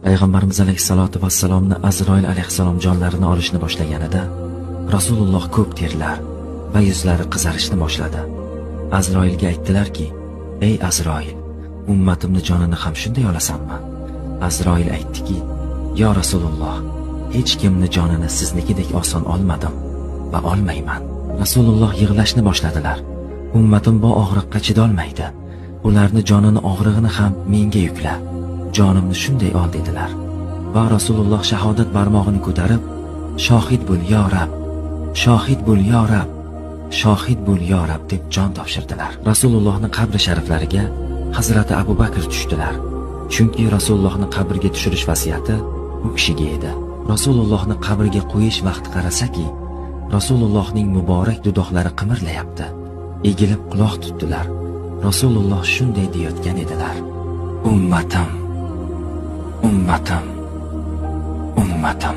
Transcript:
Payg'ambarimiz alayhissalotu vassalomni Azroil alayhissalom jonlarini olishni boshlaganida Rasululloh ko'p terlar va yuzlari qizarishni boshladi. Azroilga aytdilarki: "Ey Azroil, ummatimni jonini ham shunday olasanmi?" Azroil aytdiki: "Yo Rasululloh, hech kimni jonini siznikidek oson olmadim va olmayman." Rasululloh yig'lashni boshladilar. "Ummatim bu og'riqqa chidolmaydi. Ularni jonini og'rig'ini ham menga yukla. Jonimni shunday ol" dedilar. Va Rasululloh shahodat barmog'ini ko'tarib, "Shohid bo'l yo Rab, shohid bo'l yo Rab, shohid bo'l yo Rab" deb jon topshirdilar. Rasulullohning qabri shariflariga Hazrati Abu Bakr tushdilar. Chunki Rasulullohni qabrga tushirish vasiyati u kishiga edi. Rasulullohni qabrga qo'yish vaqti qarasaki, Rasulullohning muborak dudoqlari qimirlayapti. Egilib quloq tutdilar. Rasululloh shunday deyotgan edilar: "Ummatim, ummatim, ummatim."